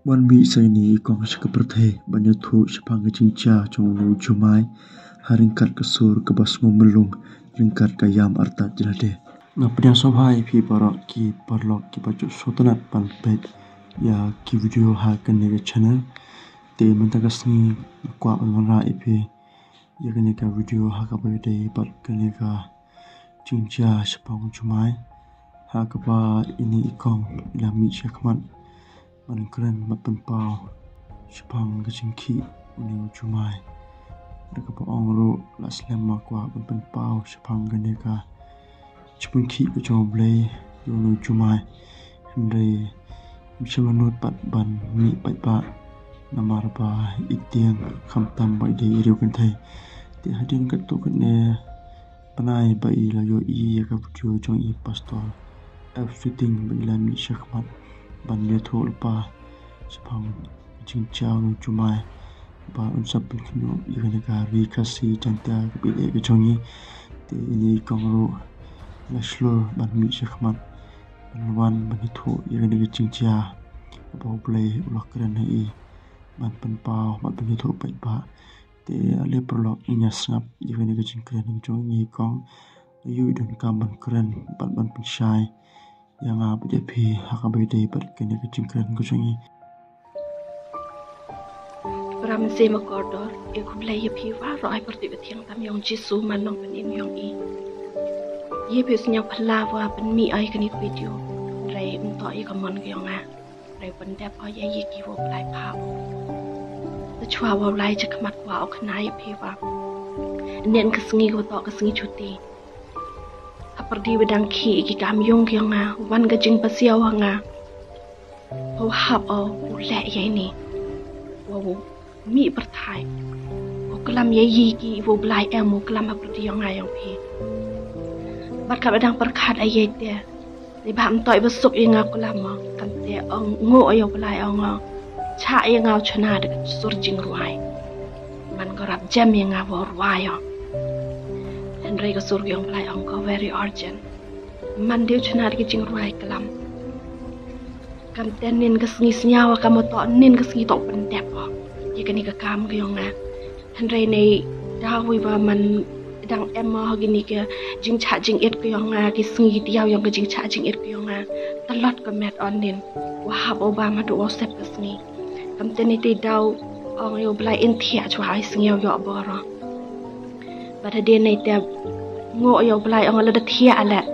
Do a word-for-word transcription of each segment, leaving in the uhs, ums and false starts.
Wan mih sa ïa ine i kong sha ka pyrthei ban ïathuh shaphang ka jingjia jong une u Jumai ha ryngkat ka sur kaba sngewmlung, ryngkat ka ïam artat jyllade. Nga pdiang sngewbha ïa phi baroh ki paralok kiba ju sngewtynnat ban peit ïa ki video ha kane ka channel. Te mynta ka sngi nga kwah ban wanrah ïa phi ïa kane ka video ha kaba ïadei bad kane ka jingjia shaphang u Jumai, ha kaba ine i kong i la mih shakhmat ban kren bad pynpaw shaphang ka jingkhih une u Jumai. Da kaba ong ruh la slem ma kwah ban pynpaw shaphang kane ka jingpynkhih ka jong U Blei ïa une u Jumai. Hynrei ym shym la nud pat ban mih paidbah namar ba i tieng khamtam ba i dei i riewkynthei. Te hadien katto katne bnai ba i la ïohi ïa ka video jong i Pastor F Suting ba i la mih shakhmat ban ïathuh lypa shaphang ka jingjia une u Jumai ba un sa pynkhynñiuh ïa kane ka ri Khasi Jaiñtia kaba ïeit ka jong ngi. Te ine i kong ruh la shlur ban mih shakhmat ban wan ban ïathuh ïa kane ka jingjia kaba U Blei u la kren ha i ban pynpaw bad ban ïathuh paidbah. Te ale paralok, ngin ïa sngap ïa kane ka jingkren jong ine i kong. Aïu i donkam ban kren bad ban pynshai ïa nga bad ïa phi ha kaba ïadei bad kane ka jingkren ka jong i. Para mynsiem ba kordor, e khublei ïa phi baroh ha i pyrthei ba thiang tam ïa u Jisu man Nongpynim ïa ngi. Ïa phi sngewbha la wa pynmih ïa kane ka video. Hynrei ym toh ïa ka mon ka jong nga. Hynrei pyndep ïa ki wa u Blai phah. Te shuwa wa u Blai sha khmat kwah u khana ïa phi ba ynnin ka sngi ka toh ka sngi chuti. Ha pyrdi ba dang khih ki kam ïung ki jong nga, wan ka jingpasiaw ha nga. Wa u hap o u leh ïa ine. Wa u mih pyrthai. U klam ïa i ki wa u Blai em u klam ha pyrdi jong nga jong phi. Bad ka ba dang pyrkhat ïa i te. Ni ba ym toh i ba suk ïa nga u klam o. Kam te ong nguh ïa u Blai ong o. Chah ïa nga u chuna da ka sur jingrwai. Man ka rap jem ïa nga wa u rwai o. Hynrei ka sur ka jong u Blai ong ko very urgent. Man dei u chuna da ka jingrwai klam. Kam te nin ka sngi sngiaw ka mo toh nin ka sngi toh pyndep o. Ïa kane ka kam ka jong nga. Hynrei nei da wi ba man dang em o ha kine ka jingchah jingit ka jong nga, ki sngi ki tiaw jong ka jingchah jingit ka jong nga. Talot ka met o nin. Wa hap o ba ma du o sep ka sngi. Kam te nei te daw ong ïa u Blai in thiah chwa ai sngi ïa u ïoh bor o. Bad hadien nei te nguh ïa u Blai ong lada thiah leh.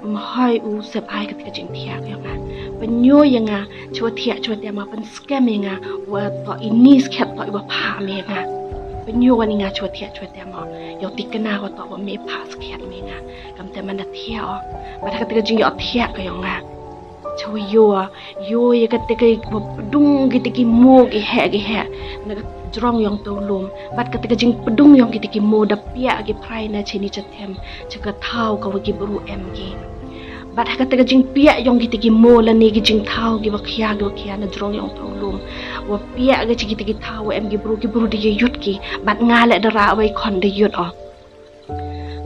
Ym hoi u sep ai kata ka jingthiah ka jong nga. Pynñiu ïa nga chwa thiah chwa te ma pyn skem ïa nga, wa toh ini skhet toh i wa phah me nga. Pynñiu wan ïa nga chwa thiah chwa te mo. Ïa u tikna wa toh wa me phah skhet me nga. Kam te man da thiah o. Bad kata ka jingïoh thiah ka jong nga. Chwa ïoh, ïoh ïa kata ka wa pdung kita ki mo ki heh ki heh. Na ka jrong jong u lum. Bad kata ka jingpdung jong kita ki mo da piah ki phrai na chini cha them. Cha ka thaw ka wa ki bru em ki. Bad ha kata ka jingpiah jong kita ki mo lane ki jingthaw ki wa khia ki wa khia na jrong jong u lum. Wa piah ka chi kita ki thaw wa em ki bru ki bru da ïa yut ki. Bad nga leh da rah wa i khon da yut o.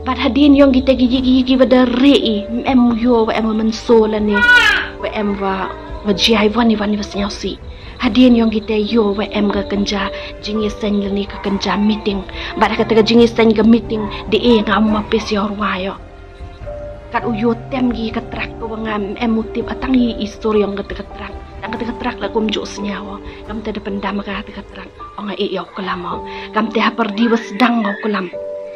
Bad hadien jong kita ki ki ki ki wa da re i em ïoh wa em wa mynso lane. Wa em wa wa jia i wan i wan i wa sñiaw si. Hadien jong kita ïoh wa em ka kynja jingïaseng lane ka kynja meeting. Bad ha kata ka jingïaseng ka meeting de e nga ma pes ïoh rwai o. Kat u ïoh tem ki ka trak ka wa nga em u tip a tang i i sur jong kata ka trak. Tang kata ka trak la kum ju sñiaw o. Kam te da pyndam ka kata ka trak. Ong a e ïa u klam o. Kam te ha pyrdi wa sdang o klam.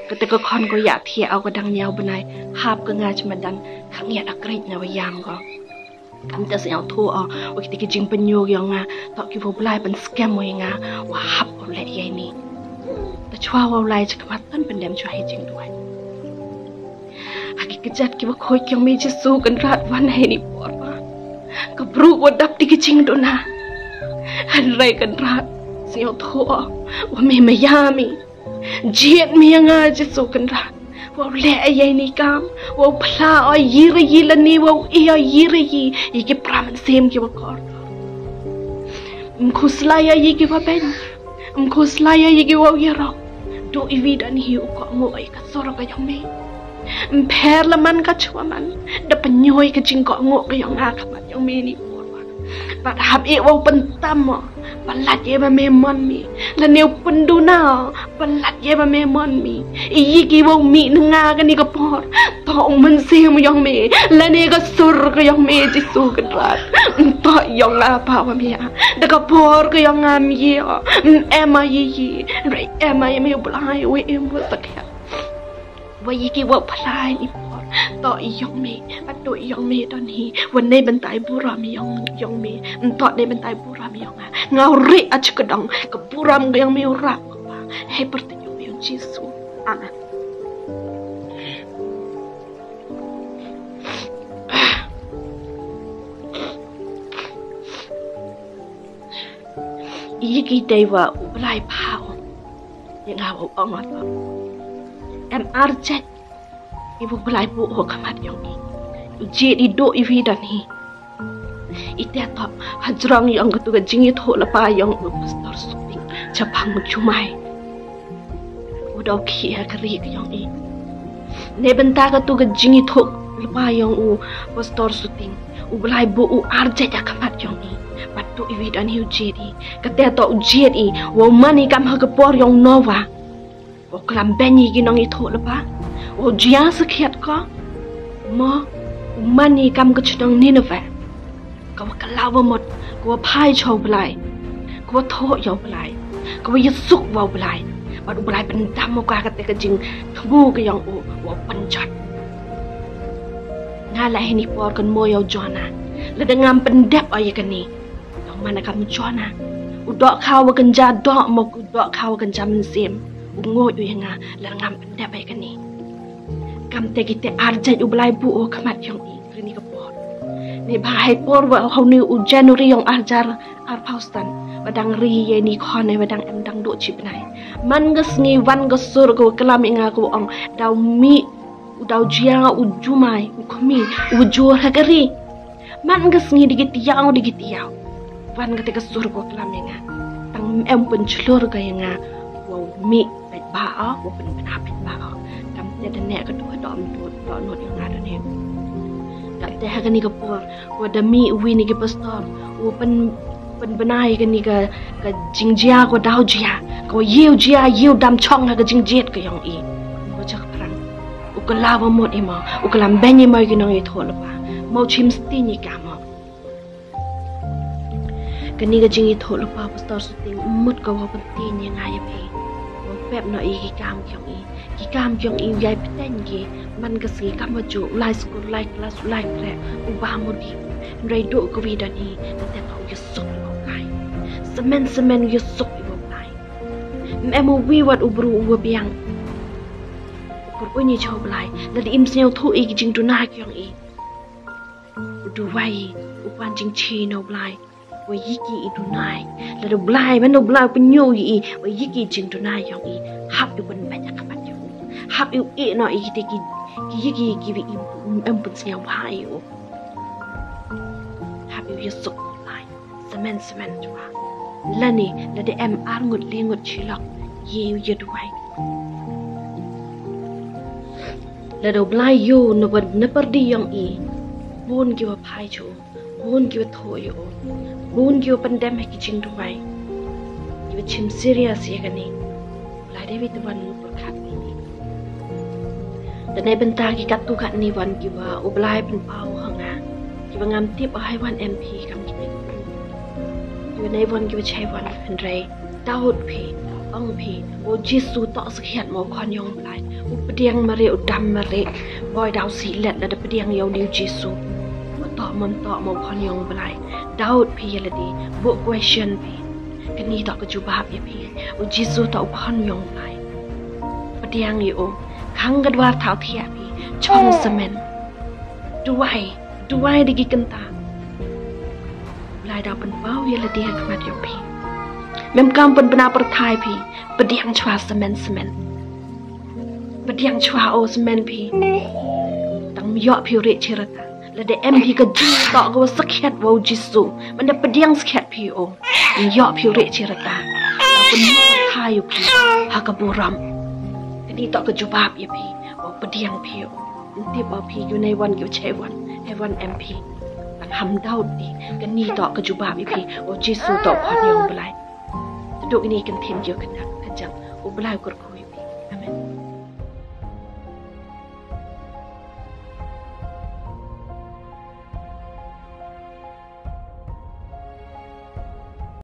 Kata ka khon ko ïa thiah o ka dang ñiaw bnai. Hap ka nga chmadan. Ka ngiat a krit na wa ïam ko. Kam te sñiaw thu o. Wa kita ki jingpynñiu ïa nga. Toh ki wa u Blai pynskhem wa ïa nga. Wa hap u leh ïa ini. Ta chwa wa u Blai cha khmat tan pyndem chwa hi jingduwai. Ha ki kjat ki wa khoi ki ong me Jisu Kynrad wan ha ini por wa. Ka bru wa dap ti ki jingduna. Hynrei Kynrad. Sñiaw thu o. Wa me maya mi. Jied mi ïa nga Jisu Kynrad. Wa u leh ïa ini kam. Wa u phla o yi ra yi lane wa u ïa yi ra yi. Ïa ki pra mynsiem ki wa kor. Ym khuslai ïa yi ki wa beiñ. Ym khuslai ïa yi ki wa u ïarap. Du iwi dan hi u kohnguh ïa ka sur ka jong me. Ym pher la man ka chwa man. Da pynñiu ïa ka jingkohnguh ka jong nga ka mat jong me ni por wa. Bad hap ïeh wow pyntam mo, palat ïa ba me mon mi. Lane u pynduna, palat ïa ba me mon mi. Ïa ki wow mih na nga kane ka por. To u mynsiem yong me, lane ka sur ka yong me Jisu Kynrad. To yong nga pa wa me. Da ka por ka yong nga me ïa. Em ma ïa ïa. Re em ma ïa me u Blai, we em wa takya. Wa ïa ki wa phlai ni por. To yong me, ato yong me don hi. Wa nei bentai burom yong yong me. To nei bentai burom yong nga. Nga ri a chikdong ka burom yong me u rap. Hei pertanyong yong Jisu. Amen. Ïa ki dei wa u Blai pha o. Ïa nga wa u ong ato. Em arjat. Ïa u Blai bu o khmat yong i. U jied i do i wi don hi. I te to hajrong yong katu ka jingïathuh lypa yong u Pastor Suting. Chapang u Jumai. U dau khia ka ri ka yong i. Ne bynta katu ka jingïathuh lypa yong u Pastor Suting. U Blai bu u arjat ïa khmat yong i. Bad tu i wi don hi u jied i. Kate to u jied i. Wow man i kam ha ka por yong Noah. Wow klam beiñ i ki nongïathuh lypa. Wow jia sakhiat ko. Mo u man i kam ka chnong Nineveh. Ka wa kylla wa mut, ka wa phai cha u Blai, ka wa thoh ïa u Blai, ka wa ïasuk wa u Blai. Bad u Blai pyndam u ka kate ka jingthmu ka yong u wa pynjot. Nga la hini por kan mo ïa u Jonah. Lada ngam pyndep ïa kane. Nong man kam Jonah. U doh kha wa kynja doh mo u doh kha wa kynja mynsiem. U ngoj u ïa nga lada ngam pyndep ïa kane. Kam te kite arjat u Blai bu o khmat yong i. Rini ka por. Ni ba hai por wa hau ni u January yong arjar arphaw stan. Wa dang ri ye ni khon ne wa dang em dang do chi bnai. Man ga sngi wan ga sur ga wa klam i nga ga wa ong. Daw mi u daw jia u Jumai u khmi u jur ha ka ri. Man ga sngi digi tiaw digi tiaw. Wan ga te ga sur ga wa klam i nga. Tang em pun chlur ga i nga. Wa mi. Peit ba o, wa pynbna peit ba o. Kam te da ne ka tu ka dom tu dom nut ïa nga da ne. Kam te ha kani ka por wa da mi wi ni ki pastor wa pyn pynbna ïa kani ka ka jingjia ka daw jia ka ïew jia ïew dam chong ha ka jingjied ka yong i. Wa jak prang u ka la wa mut i ma u ka lam ben i ma ki nong i thol ba ma u chim stin i ka ma. Kani ka jingïathuh lypa Pastor Suting mut ka wa pyntiñ ïa nga ïa phi. Wa pep noh ïa ki kam kiong i. Ki kam kiong i u ïai pyntiñ ki man ka sngi kam wa ju u lai skul u lai klas u lai kreh u ba mut ki. Hynrei duh ka wi don i na te u ïasuk i wa u lai. Semen semen u ïasuk i wa u lai. Em u wi wat u bru u wa biang. Kur u ni cha u blai. Lada im sñiaw thuh i ki jingduna kiong i. U duwai, u pan jingchi na u blai. Wa yiki i dunai. Lada u blai, man u blai u pynñiaw i, wa yiki jingdunai yong i. Hap i pynbeit ïa ka pat yong i. Hap i u i no i te ki, ki yiki ki wi i em pynsñiaw bha i u. Hap i u ïasuk u blai. Semen semen chwa. Lane, lada em ar ngut le ngut chilok. Ye u ïa duwai. Lada u blai ïa u na pyrdi yong i. Bun ki wa phai chu. Bun ki wa thoh ïa u. Bun ki wa pyndem ha ki jingduwai. Ki wa chim serious ïa kani. Blai dei wi te wan pyrkhat ni. Te ne bynta ki katu katni wan ki wa u blai pynpaw ha nga. Ki wa ngam tip hai wan em phi kam ki. Ki wa ne wan ki wa chai wan hynrei. Daud phi, ong phi, u Jisu toh sakhiat mo khon yong blai. U pdiang mare, u dam mare. Boi daw si let lada pdiang ïa u Jisu. U toh mon toh mo khon yong blai. Daud phi ïa lade, bu question phi. Kani toh ka jubab ïa phi. U Jisu toh u khon yong blai. Pdiang ïa u. Khang ka dwar thaw thiah phi. Chong semen. Duwai. Duwai da ki kynta. Blai da pynpaw ïa lade ha khmat yong phi. Mem kam pynbna pyrthai phi. Pdiang chwa semen semen. Pdiang chwa o semen phi. Tang ym ïoh phi u reh chirata. Lada em phi ka jingtoh ka wa sakhiat wa u Jisu. Manda pdiang sakhiat phi o. Ym ïoh phi u reh chirata. Da pynbna pyrthai u phi. Ha ka burom. Kani toh ka jubab ïa phi. Wa pdiang phi o. Nti ba phi yu nei wan yu chei wan, hei wan em phi. Ba Ham doubt ïa kane, to ka jubab ïa phi, oh Jisu to u khun jong u Blei. Te duh kine ki ktien ki ïoh kynduh ka jong u Blei, u kyrkhu ïa phi. Amen.